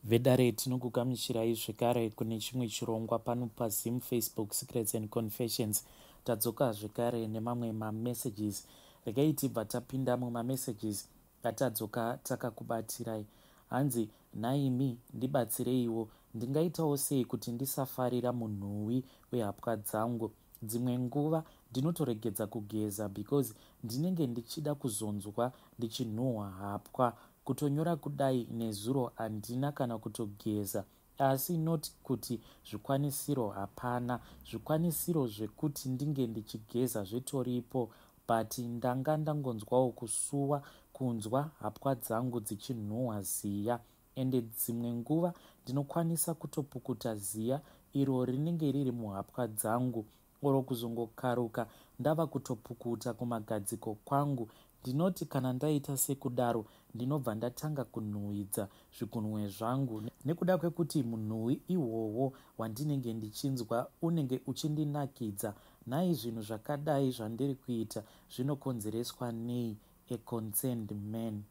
Vedare, tinokugamuchirai zvekare kune chimwe chirongwa pano paZim Facebook Secrets and Confessions. Tadzoka zvekare nemamwe mamessages. Regai tibva tapinda mumamessages atadzoka takakubatirai. Hanzi, "Nhaimi, ndibatsireiwo. Ndingaitawo sei kuti ndisafarira munhuwi wehapwa dzangu? Dzimwe nguva ndinotoregedza kugeza because ndinenge ndichida kuzonzwa ndichinhuhwa hapwa. Kutonyora kudai, nezuro handina kana kutogeza. Asi not kuti zvikwanisiro hapana. Zvikwanisiro zvekuti ndinge ndichigeza zvitoripo, but ndanga ndangonzwawo kusuwa kunzwa hapwa dzangu dzichinhuhwa ziya. Ende dzimwe nguva ndinokwanisa kutopukuta ziya iro rinenge riri muhapwa dzangu, or kuzongokaruka ndava kutopukuta kumagadziko kwangu. Ndinoti kana ndaita sekudaro, ndinobva ndatanga kunhuhwidza zvigunwe zvangu nekuda kwekuti munhuhwi ihwohwo wandinenge ndichinzwa unenge uchindinakidza. Nhai, zvinhu zvakadai zvandiri kuita zvinokonzereswa nei? A concerned man."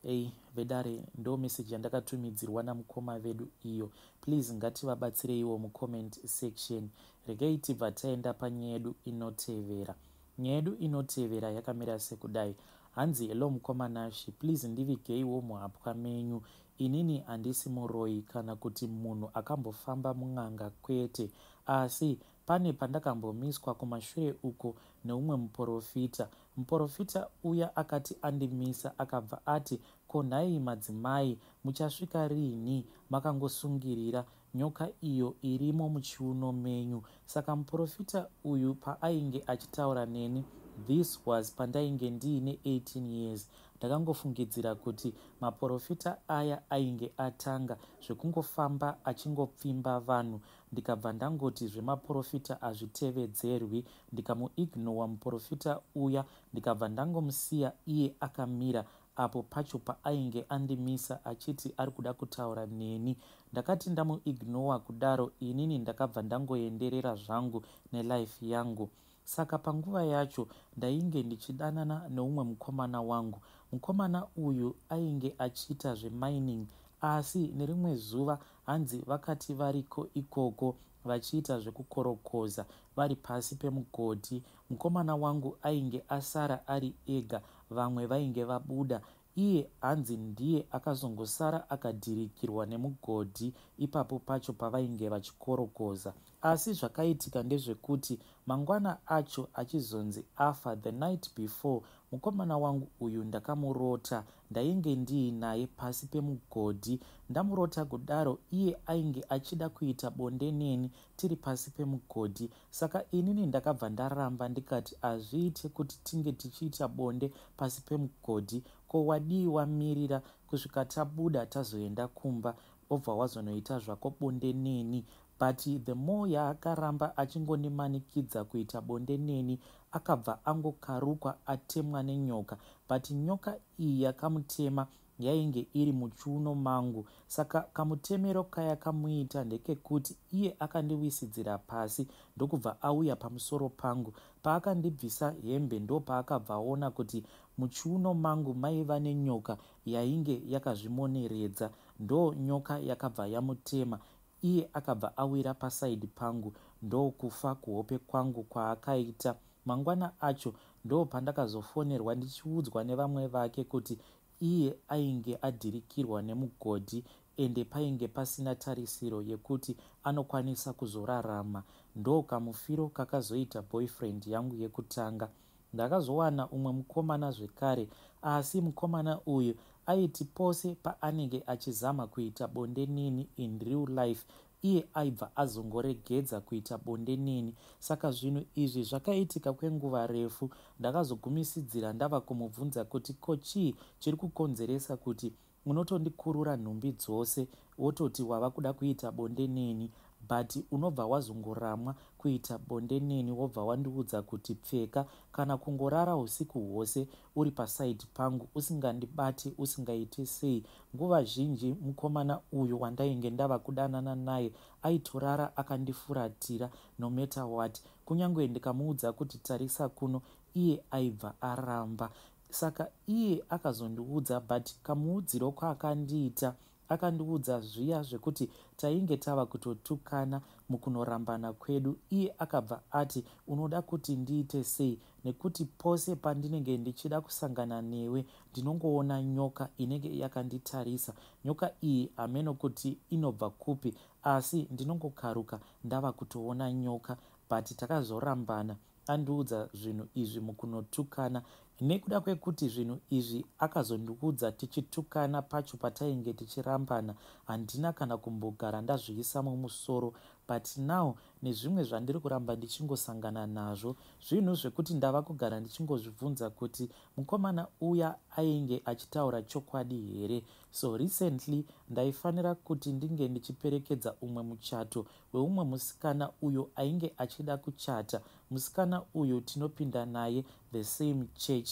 Ei vedare, ndo meseji yandakatumidzirwa namukoma vedu iyo. Please, ngativabatsireiwo mucomment section. Regai tibva taenda panyaya yedu inotevera. Nyaya yedu inotevera yakamira sekudai. Hanzi, "Hello mukoma Nashi, please ndivigeiwo muhapwa menyu. Inini handisi muroi kana kuti munhu akambofamba mun'anga, kwete. Asi pane pandakambomiswa kumashure uko neumwe muprofita. Muprofita uya akati andimisa, akabva ati, 'Ko nhai madzimai, muchasvika riini makangosungirira nyoka iyo irimo muchiuno menyu?' Saka muprofita uyu paainge achitaura neni, this was pandainge ndiine 18 years, ndakangofungidzira kuti maprofita aya ainge atanga zvekungofamba achingopfimba vanhu. Ndikabva ndangoti zvemaprofita hazvitevedzerwi. Ndikamuignora muprofita uya, ndikabva ndangomusiya iye akamira apo pacho paainge andimisa achiti ari kuda kutaura neni. Ndakati ndamuignora kudaro, inini ndakabva ndangoenderera zvangu nelife yangu. Saka panguva yacho ndainge ndichidanana neumwe mukomana wangu. Mukomana uyu ainge achiita zvemining. Asi nerimwe zuva, hanzi vakati variko ikoko vachiita zvekukorokoza vari pasi pemugodhi, mukomana wangu ainge asara ari ega, vamwe vainge vabuda. Iye hanzi ndiye akazongosara akadhirikirwa nemugodhi ipapo pacho pavainge vachikorokoza. Asi zvakaitika ndezvekuti mangwana acho achizonzi afa, the night before, mukomana wangu uyu ndakamurota. Ndainge ndiinaye pasi pemugodhi. Ndamurota kudaro, iye ainge achida kuita bonde neni tiri pasi pemugodhi. Saka inini ndakabva ndaramba, ndikati hazviite kuti tinge tichiita bonde pasi pemugodhi. Ko wadii wamirira kusvika tabuda, tazoenda kumba, obva wazonoita zvako bonde neni?" But the more yaakaramba achingondimanikidza kuita bonde neni, akabva angokarukwa atemwa nenyoka. But nyoka iyi yakamutema yainge iri muchiuno mangu. Saka kamutemero kayakamuita ndekekuti iye akandiwisidzira pasi, ndokubva auya pamusoro pangu. Paakandibvisa hembe, ndopaakabva aona kuti muchiuno mangu maiva nenyoka yainge yakazvimoneredza. Ndo nyoka yakabva yamutema. Iye akabva awira paside pangu, ndokufa kuhope kwangu kwaakaita. Mangwana acho ndo pandakazofonerwa ndichiudzwa nevamwe vake kuti iye ainge adhirikirwa nemugodhi, ende painge pasina tarisiro yekuti anokwanisa kuzorarama. Ndo kamufiro kakazoita boyfriend yangu yekutanga. Ndakazowana umwe mukomana zvekare, asi mukomana uyu aiti pose paanenge achizama kuita bonde neni in real life, iye aibva azongoregedza kuita bonde neni. Saka zvinhu izvi zvakaitika kwenguva refu. Ndakazogumisidzira ndava kumubvunza kuti, 'Ko chii chiri kukonzeresa kuti unotondikurura nhumbi dzose, wototi wava kuda kuita bonde neni, but unobva wazongoramwa kuita bonde neni, wobva wandiudza kuti pfeka, kana kungorara usiku hwose uri paside pangu usingandibati, usingaiti sei?" Nguva zhinji mukomana uyu wandainge ndava kudanana naye aitorara akandifuratira no matter what. Kunyange ndikamuudza kuti tarisa kuno, iye aibva aramba. Saka iye akazondiudza, but kamuudziro kwaakandiita Akandiudza zviya zvekuti tainge tava kutotukana mukunorambana kwedu iye akabva ati unoda kuti ndiite sei nekuti pose pandinenge ndichida kusangana newe ndinongoona nyoka inenge yakanditarisa. Nyoka iyi hameno kuti inobva kupi asi ndinongokaruka ndava kutoona nyoka but takazorambana andiudza zvinhu izvi mukunotukana. Nekuda kwekuti zvinhu izvi akazondiudza tichitukana pacho patainge tichirambana handina kana kumbogara ndazviisa mumusoro but now nezvimwe zvandiri kuramba ndichingosangana nazvo zvinhu zvekuti ndava kugara ndichingozvibvunza kuti mukomana uya ainge achitaura chokwadi here. So recently ndaifanira kuti ndinge ndichiperekedza umwe muchato weumwe musikana uyo ainge achida kuchata. Musikana uyu tinopinda naye the same church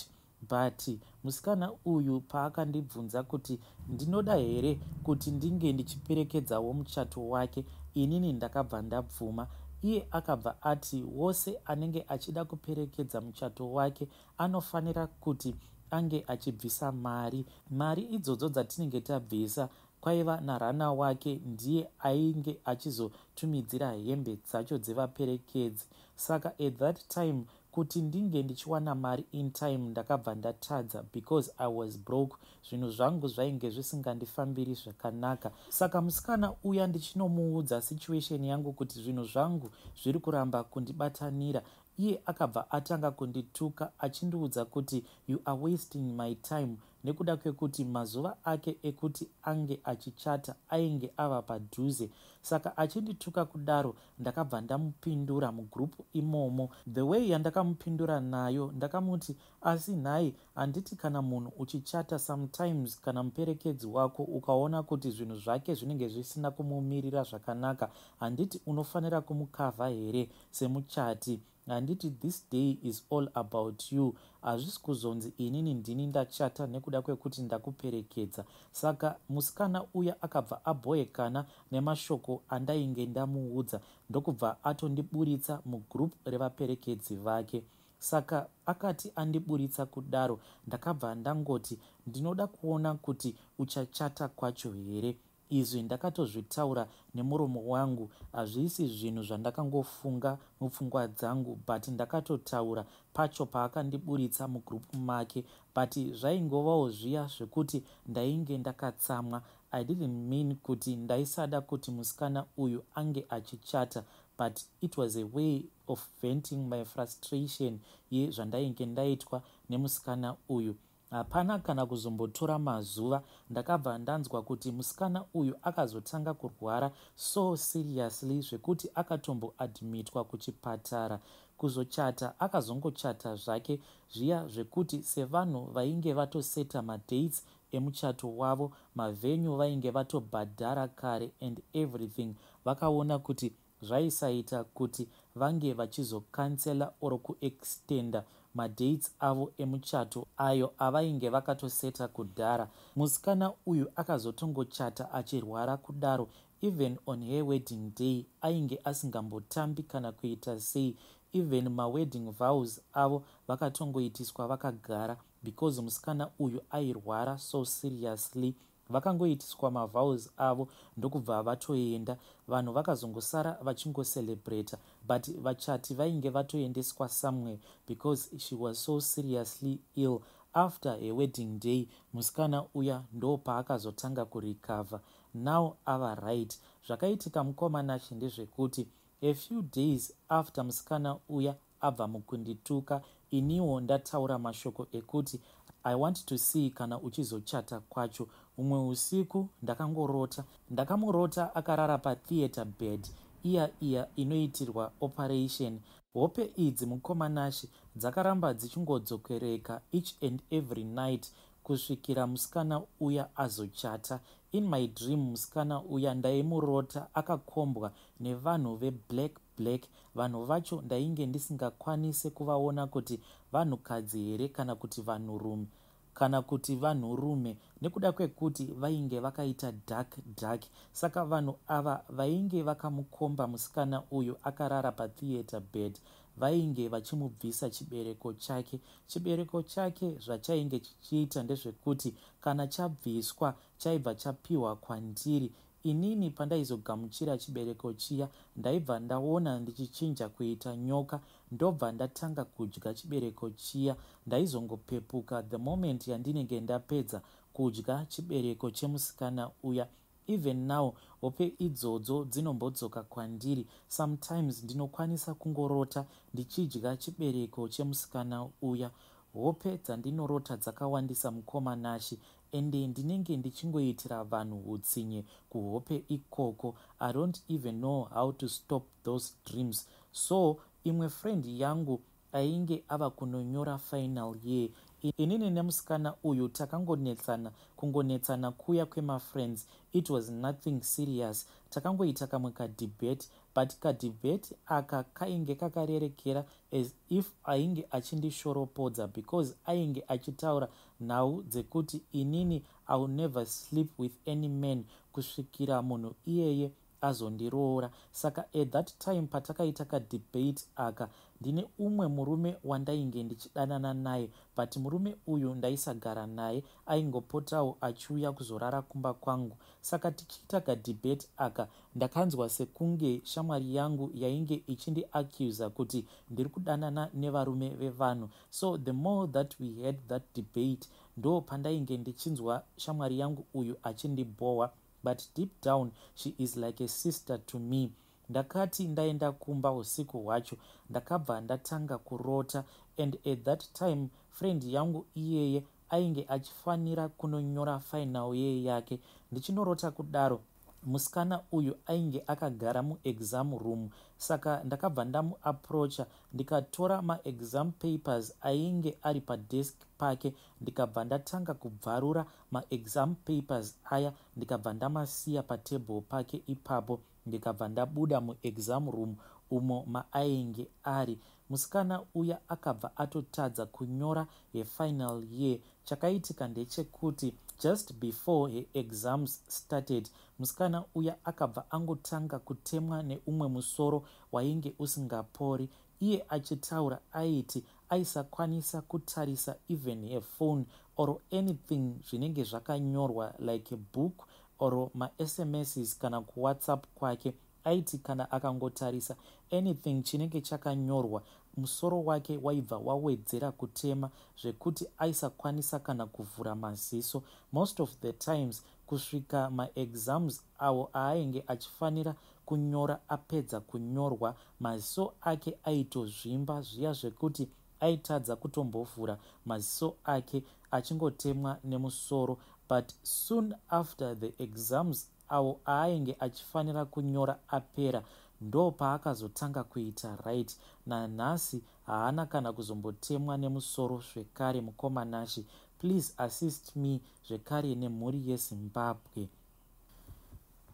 but musikana uyu paakandibvunza kuti ndinoda here kuti ndinge ndichiperekedzawo muchato wake inini ndakabva ndabvuma. Iye akabva ati wose anenge achida kuperekedza muchato wake anofanira kuti ange achibvisa mari. Mari idzodzo dzatinenge tabvisa kwaiva narana wake ndiye ainge achizotumidzira hembe dzacho dzevaperekedzi. Saka at that time kuti ndinge ndichiwana mari in time ndakabva ndatadza because I was broke. Zvinhu zvangu zvainge zvisingandifambiri zvakanaka. Saka musikana uya ndichinomuudza situation yangu kuti zvinhu zvangu zviri kuramba kundibatanira iye akabva atanga kundituka achindiudza kuti you are wasting my time nekuda kwekuti mazuva ake ekuti ange achichata ainge ava padhuze. Saka achindituka kudaro ndakabva ndamupindura mugroup imomo. The way yandakamupindura nayo ndakamuti asi nhai handiti kana munhu uchichata sometimes kana muperekedzi wako ukaona kuti zvinhu zvake zvinenge zvisina kumumirira zvakanaka handiti unofanira kumukavha here semuchati. Handiti this day is all about you. Hazvisi kuzonzi inini ndini ndachata nekuda kwekuti ndakuperekedza. Saka musikana uya akabva abhoekana nemashoko andainge ndamuudza ndokubva atondiburitsa mugroup revaperekedzi vake. Saka akati andiburitsa kudaro ndakabva ndangoti ndinoda kuona kuti uchachata kwacho here. Izvi ndakatozvitaura nemuromo wangu hazvisi zvinhu zvandakangofunga mupfungwa dzangu but ndakatotaura pacho paakandiburitsa mugroup make but zvaingovawo zviya zvekuti ndainge ndakatsamwa. I didn't mean kuti ndaisada kuti musikana uyu ange achichata but it was a way of venting my frustration yezvandainge ndaitwa nemusikana uyu. Hapana kana kuzombotora mazuva ndakabva ndanzwa kuti musikana uyu akazotanga kurwara so seriously zvekuti akatomboadmitwa kuchipatara. Kuzochata akazongochata zvake zviya zvekuti sevanhu vainge vatoseta madates emuchato wavo mavenue vainge vatobhadhara kare and everything vakaona kuti zvaisaita kuti vange vachizocancela or kuextenda madates avo emuchato ayo avainge vakatoseta kudhara. Musikana uyu akazotongochata achirwara kudaro even on her wedding day ainge asingambotambi kana kuita sei. Even mawedding vows avo vakatongoitiswa vakagara because musikana uyu airwara so seriously. Vakangoitiswa mavows avo ndokubva vatoenda. Vanhu vakazongosara vachingocelebrata but vachati vainge vatoendeswa somewhere because she was so seriously ill. After her wedding day musikana uya ndopaakazotanga kurecover. Now ava right. Zvakaitika mukoma Nashe ndezvekuti a few days after musikana uya abva mukundituka iniwo ndataura mashoko ekuti I want to see kana uchizochata kwacho. Umwe usiku ndakangorota. Ndakamurota akarara patheatre bed iya iya inoitirwa operation. Hope idzi mukoma Nashe dzakaramba dzichingodzokereka each and every night kusvikira musikana uya azochata. In my dream musikana uya ndaimurota akakombwa nevanhu veblack black. Vanhu vacho ndainge ndisingakwanise kuvaona kuti vanhukadzi here kana kuti vanhurume kana kuti vanhurume nekuda kwekuti vainge vakaita dark dark. Saka vanhu ava vainge vakamukomba musikana uyu akarara patheatre bed. Vainge vachimubvisa chibereko chake. Chibereko chake zvachainge chichiita ndezvekuti kana chabviswa chaibva chapiwa kwandiri. Inini pandaizogamuchira chibereko chiya ndaibva ndaona ndichichinja kuita nyoka ndobva ndatanga kudya chibereko chiya. Ndaizongopepuka the moment yandinenge ndapedza kudya chibereko chemusikana uya. Even now hope idzodzo dzinombodzoka kwandiri. Sometimes ndinokwanisa kungorota ndichidya chibereko chemusikana uya. Hope dzandinorota dzakawandisa mukoma Nashy ende ndinenge ndichingoitira vanhu hutsinye kuhope ikoko. I don't even know how to stop those dreams. So imwe friend yangu ainge ava kunonyora final year. Inini nemusikana uyu takangonetsana, kungonetsana kuya kwemafriends. It was nothing serious. Takangoita kamwe kadebate, but kadebate aka kainge kakarerekera as if ainge achindishoropodza because ainge achitaura nhau dzekuti inini I will never sleep with any man kusvikira munhu iyeye azondiroora. Saka at that time patakaita kadebate aka, ndine umwe murume wandainge ndichidanana naye, but murume uyu ndaisagara naye, aingopotawo achiuya kuzorara kumba kwangu. Saka tichiita kadebate aka, ndakanzwa sekunge shamwari yangu yainge ichindiaccusa kuti ndiri kudanana nevarume vevanhu. So the more that we had that debate, ndo pandainge ndichinzwa shamwari yangu uyu achindibhowa, but deep down she is like a sister to me. Ndakati ndaenda kumba usiku hwacho, ndakabva ndatanga kurota, and at that time friend yangu iyeye ainge achifanira kunonyora final year yake. Ndichinorota kudaro, musikana uyu ainge akagara muexam room. Saka ndakabva ndamuapproacha, ndikatora maexam papers ainge ari padesk pake, ndikabva ndatanga kubvarura maexam papers aya, ndikabva ndamasiya patable pake ipapo, ndikabva ndabuda muexam room umo maainge ari. Musikana uya akabva atotadza kunyora yefinal year. Chakaitika ndechekuti just before her exams started, musikana uya akabva angotanga kutemwa neumwe musoro wainge usingapori. Iye achitaura aiti aisakwanisa kutarisa even her phone or anything zvinenge zvakanyorwa like a book or maSMSs kana kuWhatsApp kwake. Aiti kana akangotarisa anything chinenge chakanyorwa, musoro wake waibva wawedzera kutema zvekuti aisakwanisa kana kuvhura maziso most of the times, kusvika maexams awo aainge achifanira kunyora apedza kunyorwa. Maziso ake aitozvimba zviya zvekuti aitadza kutombovhura maziso ake, achingotemwa nemusoro. But soon after the exams awo aainge achifanira kunyora apera, ndo paakazotanga kuita right. Nanhasi haana kana kuzombotemwa nemusoro zvekare. Mukoma Nashy, please assist me zvekare nemhuri yeZimbabwe.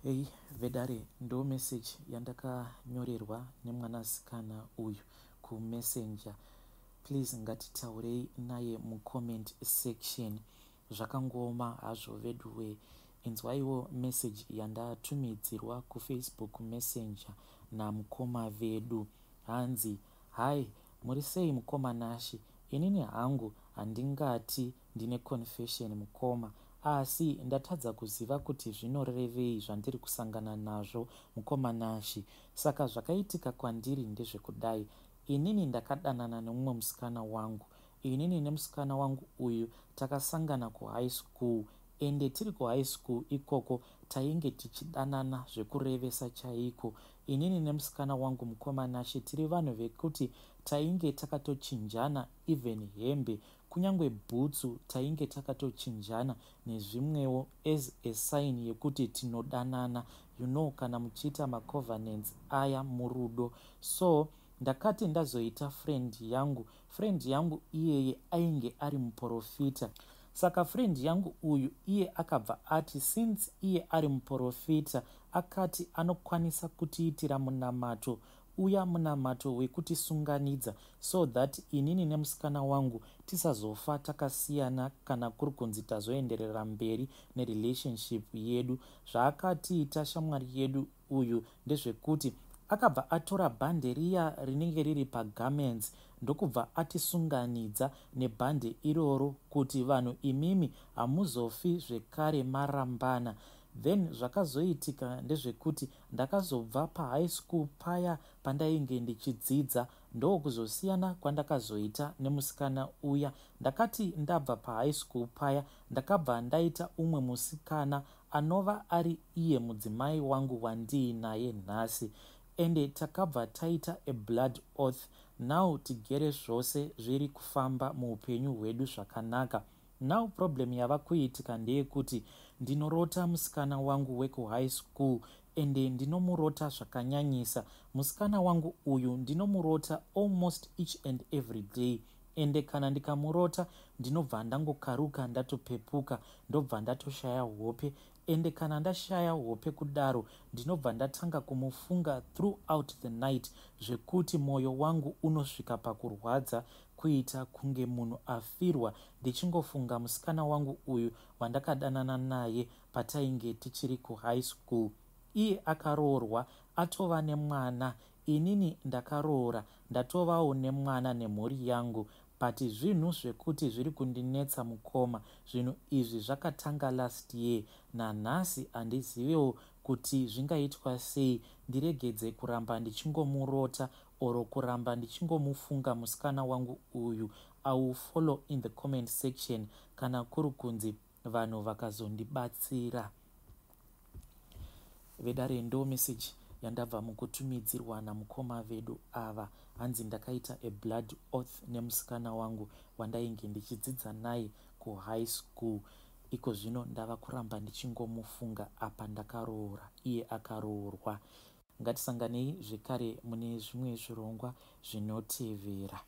Ei vedare, ndo message yandakanyorerwa nemwanasikana uyu kuMessenger. Please ngatitaurei naye mucomment section. Zvakangoma hazvo veduwe. Inzwaiwo message yandatumidzirwa kuFacebook Messenger namukoma vedu. Hanzi, "Hai, muri sei mukoma Nashy? Inini hangu handingati ndine confession mukoma, asi ndatadza kuziva kuti zvinorevei zvandiri kusangana nazvo mukoma Nashy. Saka zvakaitika kwandiri ndezvekudai: inini ndakadanana nemumwe musikana wangu. Inini nemusikana wangu uyu takasangana kuhigh school, ende tiri kuhigh school ikoko tainge tichidanana zvekurevesa chaiko. Inini nemusikana wangu, mukoma Nashe, tiri vanhu vekuti tainge takatochinjana even hembe, kunyange bhutsu tainge takatochinjana nezvimwewo as a sign yekuti tinodanana. You know, kana muchiita macovenants aya murudo. So ndakati ndazoita friend yangu. Friend yangu iyeye ainge ari muprofita. Saka friend yangu uyu iye akabva ati since iye ari muprofita, akati anokwanisa kutiitira munamato uya, munamato wekutisunganidza, so that inini nemusikana wangu tisazofa takasiyana kana kuri kunzi tazoenderera mberi nerelationship yedu. Zvaakatiita shamwari yedu uyu ndezvekuti Akabva atora bhande riya rinenge riri pagarments ndokubva atisunganidza nebhande iroro kuti vanhu imimi hamuzofi zvekare marambana. Then zvakazoitika ndezvekuti ndakazobva pahigh school paya pandainge ndichidzidza, ndokuzosiyana kwandakazoita nemusikana uya. Ndakati ndabva pahigh school paya, ndakabva ndaita umwe musikana anova ari iye mudzimai wangu wandiinaye nhasi, ende takabva taita a blood oath. Now tigere zvose zviri kufamba muupenyu hwedu zvakanaka. Now problem yava kuitika ndeyekuti ndinorota musikana wangu wekuhigh school, ende ndinomurota zvakanyanyisa. Musikana wangu uyu ndinomurota almost each and every day, ende kana ndikamurota ndinobva ndangokaruka ndatopepuka, ndobva ndatoshaya hope. Ende kana ndashaya hope kudaro, ndinobva ndatanga kumufunga throughout the night, zvekuti mwoyo wangu unosvika pakurwadza kuita kunge munhu afirwa, ndichingofunga musikana wangu uyu wandakadanana naye patainge tichiri kuhigh school. Iye akaroorwa, atova nemwana. Inini ndakaroora, ndatovawo nemwana nemhuri yangu, but zvinhu zvekuti zviri kundinetsa mukoma, zvinhu izvi zvakatanga last year. Nanhasi handizivewo kuti zvingaitwa sei ndiregedze kuramba ndichingomurota or kuramba ndichingomufunga musikana wangu uyu. I will follow in the comment section kana kuri kunzi vanhu vakazondibatsira. Vedare, ndo message yandabva mukutumidzirwa namukoma vedu ava. Hanzi ndakaita a blood oath nemusikana wangu wandainge ndichidzidza naye kuhigh school. Iko zvino ndava kuramba ndichingomufunga, apa ndakaroora, iye akaroorwa. Ngatisanganei zvekare mune zvimwe zvirongwa zvinotevera.